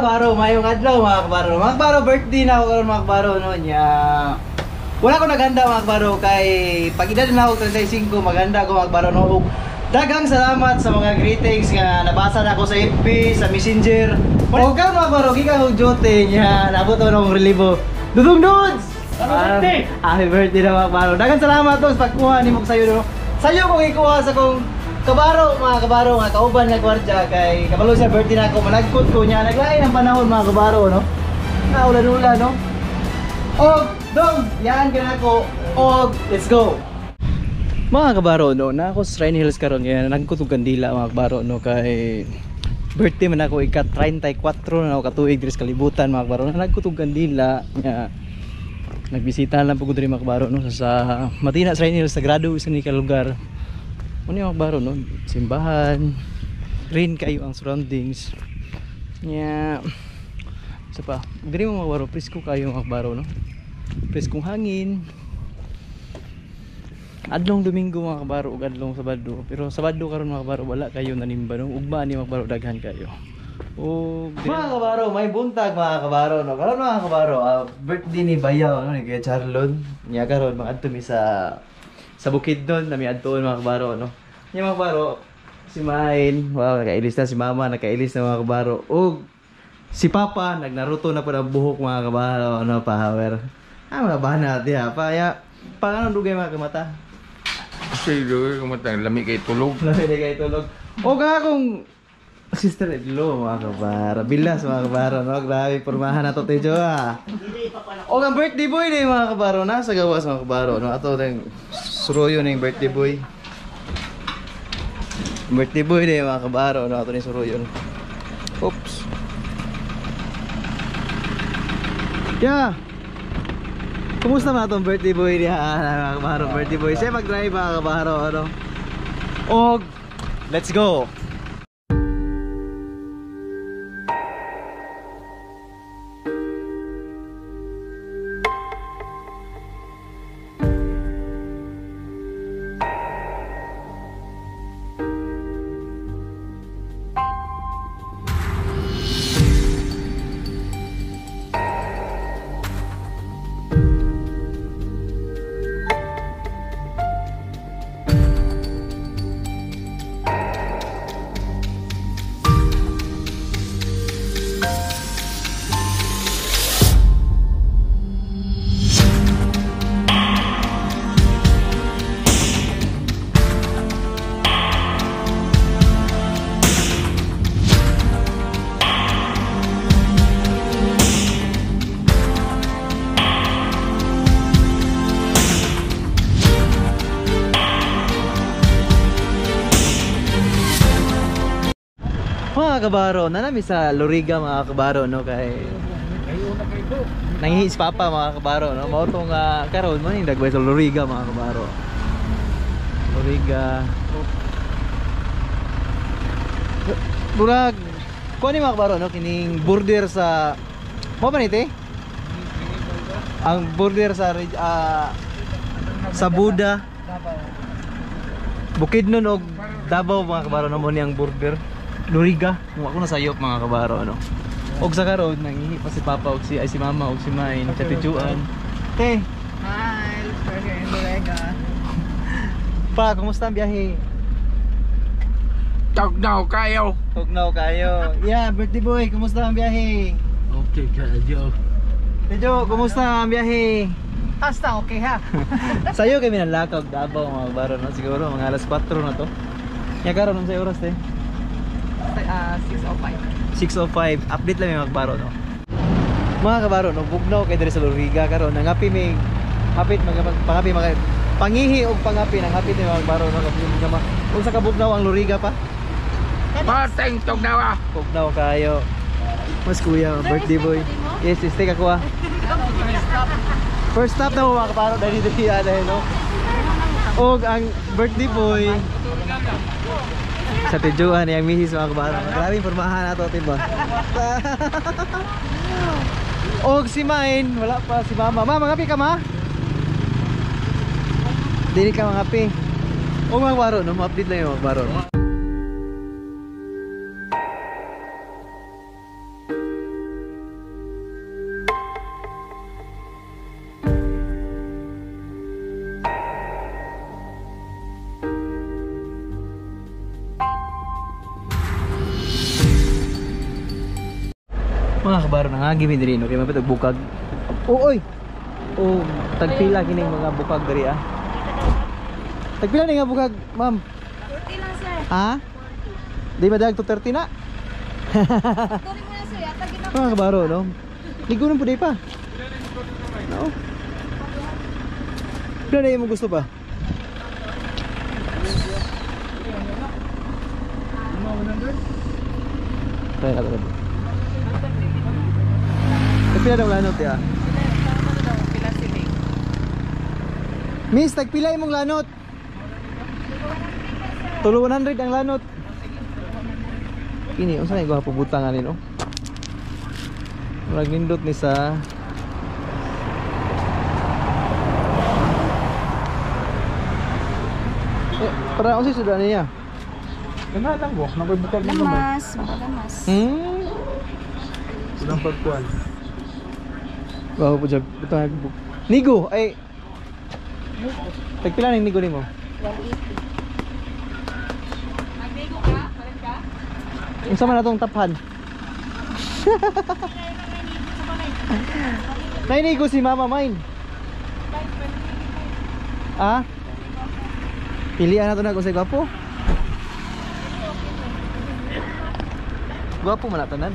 Kabaro, mayong adlaw mga kabaro. Mga kabaro, birthday na ako karon mga kabaro no nya. Wala ko naghanda mga kabaro kay pag edad na ako 35, maghanda ko mga kabaro no. Ug daghang salamat sa mga greetings nga nabasa na ako sa FB, sa Messenger. O karon mga kabaro, gikan og duty nya, naabot ako ng relibo. Dudong dudes! Happy birthday! Happy birthday na mga kabaro. Daghang salamat to sa pagkuha nimo sayo no. Sayo kong ikuha sa kong kabaro, mga kabaro, nga kauban nga gwardiya kay kabalo sa birthday na ako, malagkot ko niya. Naglain ang panahon mga kabaro no. Naulan-ulan no. Og dong, yan ka na ako. Og let's go. Mga kabaro no, na ako sa Shrine Hills karon kaya nagkot og kandila mga kabaro no kay birthday man ako ika 34 na ako katuig diri sa kalibutan mga kabaro. Nagkot og kandila nya. Nagbisita lang po ko diri mga kabaro no sa Matina Shrine Hills, sagrado isa ni ka lugar. Ano yung mga kabaro no, simbahan, green kayo ang surroundings. Nya sa pa, diri mga kabaro, presko kayo mga kabaro no. Preskong hangin. Adlong Domingo mga kabaro ug adlong Sabado. Pero Sabado karon mga kabaro wala kayo nanimba no. Ugma ni mga kabaro daghan kayo. O mga kabaro, may buntag mga kabaro no. Karon mga kabaro, birthday ni Bayaw no ni Kuya Charlon. Nya karon maadto mi sa Bukidnon, nami adtoon mga kabaro no. Nya mga kabaro, si Main, wow, nakailis na si Mama, nakailis na mga kabaro. Ug si Papa nagnaruto na pud ang buhok mga kabaro no, power. Ah, mga banat diha pa ya. Paano dugay mga kamata? Kasi dugay kamata, lami kay tulog. Lami kay tulog. O nga akong sister in law mga kabaro. Bilas mga kabaro no, grabe pormahan na to Tejo ah. O ang birthday boy ni mga kabaro nasa gawas mga kabaro no. Ato ding suroyo ning birthday boy. Birthday boy ni mga kabaro no, ato ni suroyo. Oops. Yeah. Kumusta man atong birthday boy niya mga kabaro, birthday boy. Siya mag-drive mga kabaro ano. Og let's go. Mga kabaro, nanami sa Loriga mga kabaro no kay nangihis papa mga kabaro no. Mao tong karon mo ning dagway sa Loriga mga kabaro. Loriga. Murag kuan ni mga kabaro no kining border sa mo pa ni te? Ang border sa sa Buda. Bukidnon og Davao mga kabaro no mo ni ang border. Loriga, kung ako nasayop mga kabaro ano. Og sa karon nangihi pa si Papa og si ay si Mama og si Main sa Tijuan. Te. Hi, we're here in Loriga. Pa, kumusta ang biyahe? Tugnaw kayo. Tugnaw kayo. Yeah, birthday boy, kumusta ang biyahe? Okay kayo. Tijo, kumusta ang biyahe? Hasta okay ha. Sayo kami nalakaw Davao mga kabaro no, siguro mga alas 4 na to. Nya karon unsay oras te? 6:05. 6:05. Update lang yung mga kabaro no. Mga kabaro no, bugnaw kay diri sa Loriga karon. Nangapi mi hapit magpangapi mga pangihi og pangapi nang hapit ni mga kabaro no. Unsa ka bugnaw ang Loriga pa? Pateng tugnaw ah. Tugnaw kayo. Mas kuya, birthday boy. Yes, stay ako ah. First stop na mo mga kabaro dali diri dahil no. Og ang birthday boy sa Tijuan yang misis mga kabaro. Grabe pormahan nato diba. Og si Main, wala pa si Mama. Ma, mangapi ka ma? Dili ka mangapi. Og mga kabaro no, ma-update lang yung mga kabaro. Kabaro, nangagi mi diri no kay mapit og bukag. Oh, oy. Oh, tagpila kining mga bukag diri ah. Tagpila ni nga bukag, ma'am? 40 lang, sir. Ha? Di ba dag to 30 na? Tuloy mo na, sir. Yata gina. Mga kabaro, no? Ligo nang pwede pa. No. Pila na yung gusto pa? Try na talaga. Tagpila daw lanot ya. Miss, tagpila imong lanot. Tulo 100 ang lanot. Kini, unsa na iguha pabutang ani no? Murag nindot ni sa eh, para unsa sudan niya? Ganahan lang ko. Nakoy bukag na gamay. Lamas, mga lamas. Walang pagkuhan. Wow, po dyan. Butang nigo, ay. Tagpila ning nigo nimo? 180. Magnigo ka? Palit ka? Unsa man atong taphan? Nainigo si Mama mine. Ah? Pilian na to na kung sa gwapo. Gwapo man na tanan.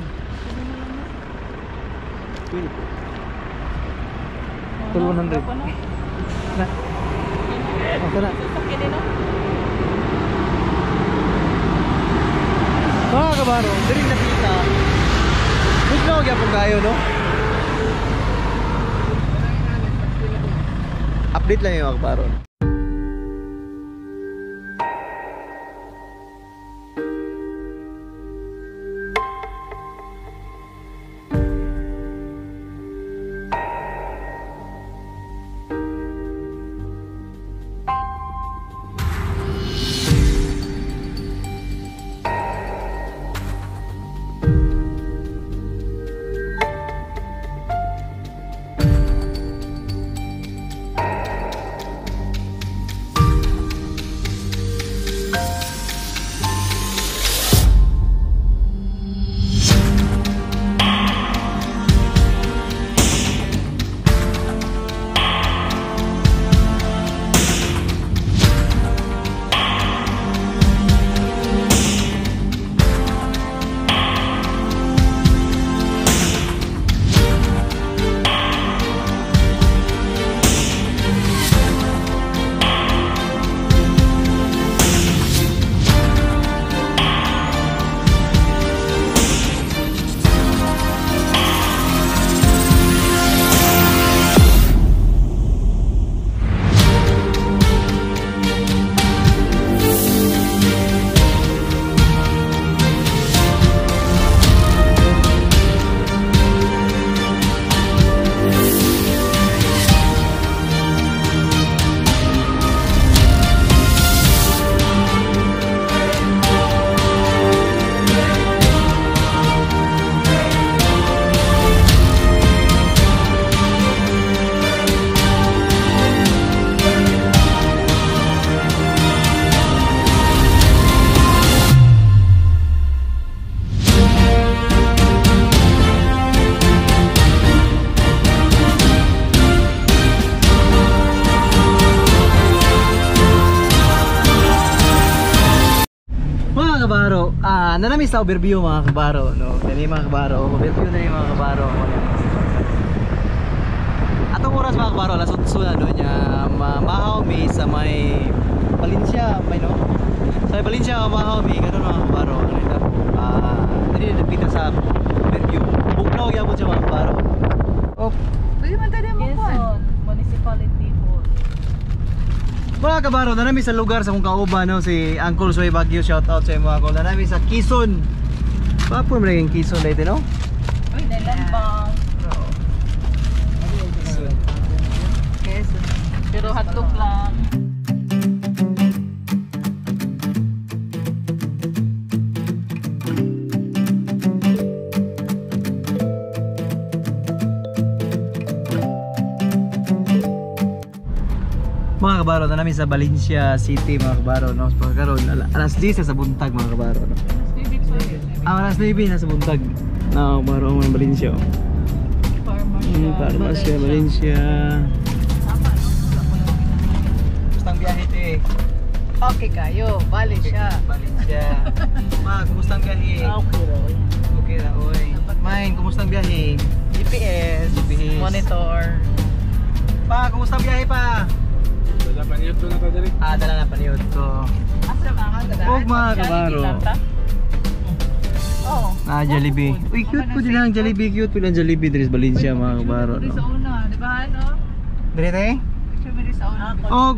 Pili. Tulo 100. Na. Okay na. Mga kabaro, diri napita. Bugnaw gyapon kayo, no? Update lang yung mga kabaro. Mga kabaro, nanami sa overview mga kabaro, no? Dali mga kabaro, overview dali mga kabaro. Atong oras mga kabaro, alas 8 na no niya, mahaw mi sa may Valencia, may no? Sa may Valencia mahaw mi, karon mga kabaro, ano ito? Dali napita sa overview. Bugnaw gyapon siya mga kabaro. Oh, Pwede man tayo mo Quezon Municipality Hall. Mga kabaro, nanami sa lugar sa kong kauban, no? Si Uncle Soy Baguio, shout out sa imo ako. Nanami sa Quezon. Papo man yung Quezon dito, no? Uy, Land Bank. Quezon. Pero hotdog lang. Mga kabaro, nanami sa Valencia City, mga kabaro, no? Pagkaroon, alas 10 sa buntag, mga kabaro, no? Ah, alas 9 nasa buntag. Na baro man Valencia. Pharmacy. Pharmacia, Valencia. Kumusta ang biyahe te? Okay kayo. Bali siya. Valencia. Ma, kumusta ang biyahe? Okay raw. Okay ra, oy. Main, kumusta ang biyahe? GPS. GPS. Monitor. Pa, kumusta ang biyahe pa? Dala pa niyo na ta diri. Ah, dala na paniod ko. Asa ba ka? Og mga kabaro. Oo. Ah, Jollibee. Uy, cute po din ang Jollibee. Cute po din ang Jollibee diri sa Valencia, mga kabaro. Diri sa No? una, di ba ano? Diri te? Picture mo diri sa una. Og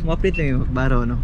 mo-update lang yung baro, no?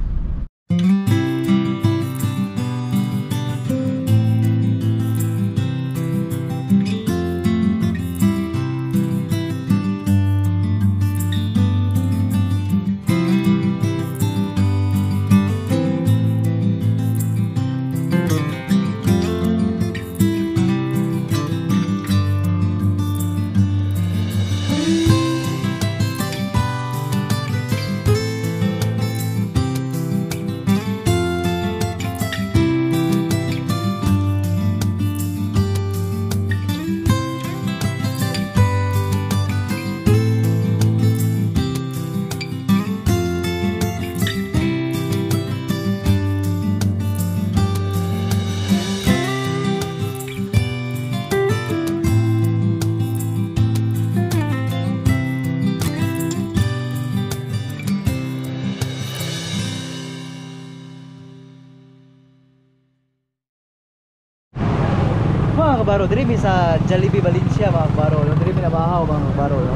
Mga kabaro, diri mi sa Jollibee Valencia, mga kabaro. No? Diri mi nabahaw, mga kabaro. No?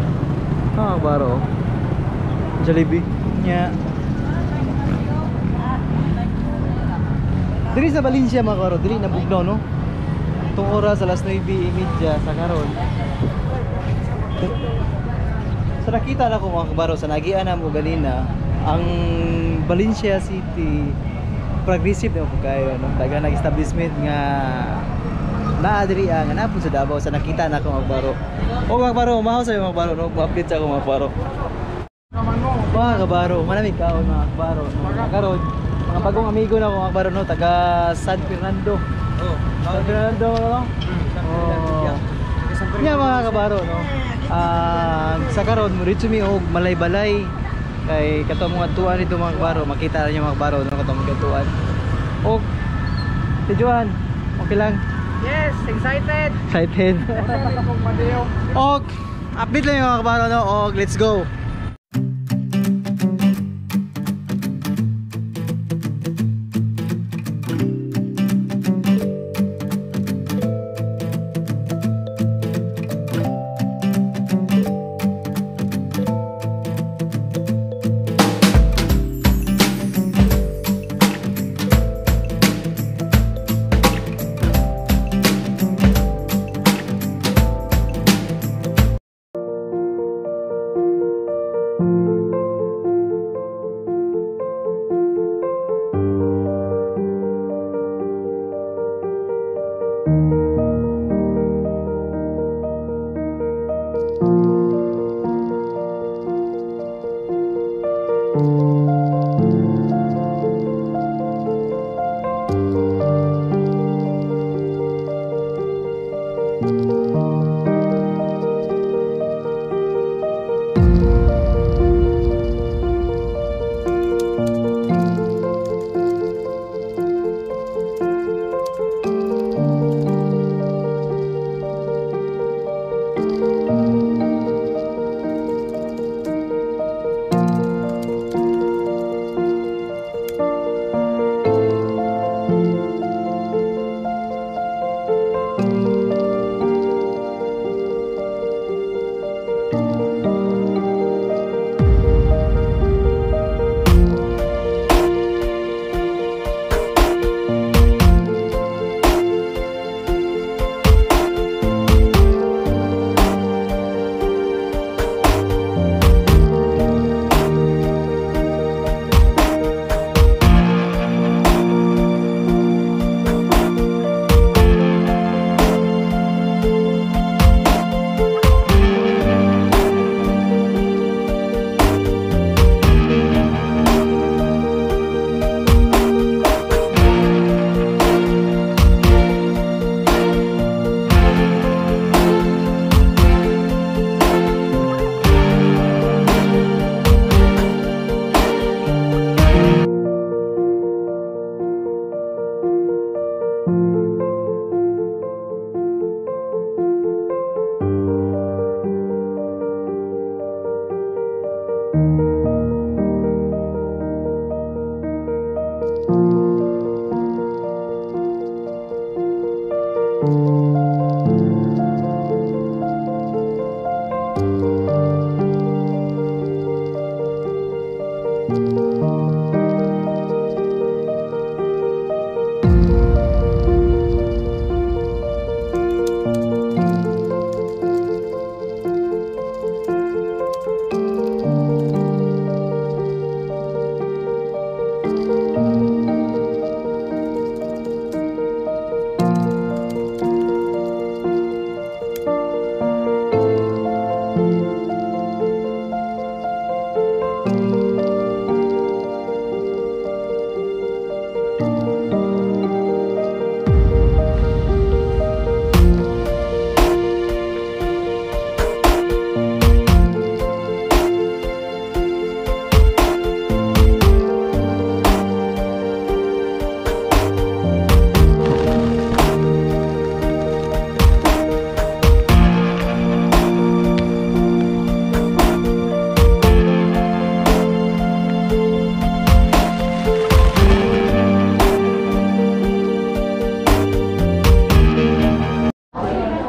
Mga kabaro. Jollibee. Nya. Diri sa Valencia, mga kabaro, diri nabugnaw, no? Itong oras alas 9:30 sa karon. So nakita na ko, mga kabaro, sa nagian na mo ganina, ang Valencia City progressive na po kayo, no? Daghan nag establishment nga naa diri nga naa pud sa Davao sa nakita na ako mga kabaro. O mga kabaro, mahaw sa mga kabaro, no? Mo-update sa ako mga kabaro. Mga kabaro, malamig kaon mga kabaro. No? Karon, mga bagong amigo na ako mga kabaro, no? Taga San Fernando. Oh, San Fernando, no? Oh. Nya mga kabaro, no? Ah, sa karon mo mi og malay-balay kay katong mga tuan nito mga kabaro, makita na niyo mga kabaro, no, katong mga tuan. Og si Johan, okay lang. Yes, excited. Excited. Og update lang yung mga kabaro, no? Og let's go.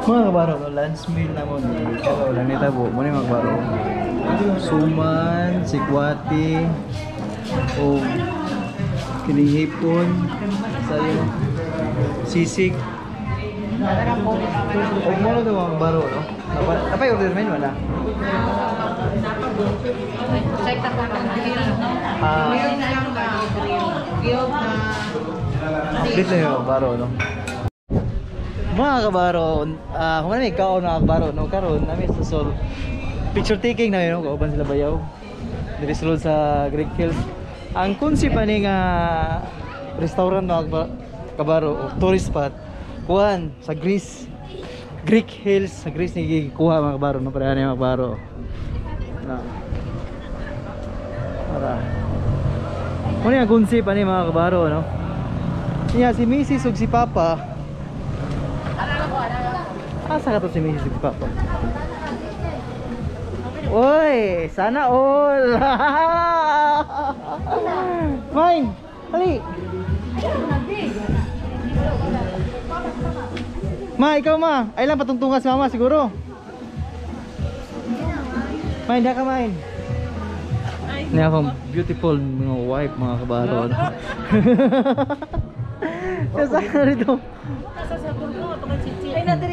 Mga kabaro, no, lunch meal na mo. Pero wala nita po. Muna mga kabaro. Suman, sikwati, o kining hipon, sayo, sisig. O mo na ito mga kabaro, no? Napay order men, wala? Check na ko ng grill. Ah, Grill na lang ba? Grill na. Complete na yung kabaro, no? Mga kabaro, kung ano may kaon mga kabaro, no? Karon, namin sa Sol. Picture taking na yun, no? Kauban sila bayaw. Diri sulod sa Greek Hills. Ang concept ani nga restaurant mga kabaro, o tourist spot, kuan sa Greece. Greek Hills, sa Greece ni gikuha mga kabaro, no? Pareha ni mga kabaro. Na. Para. Muna yung concept ani mga kabaro, no? Niya si Mrs. ug si Papa. Asa ka to si Mrs. ug si Papa? Oy, sana all. Mine, hali. Ma, ikaw ma. Ay lang patungtungan si mama siguro. Mine, da ka mine. Niya akong beautiful mga wife mga kabaro. No? Kasi rito. Ay, nadiri.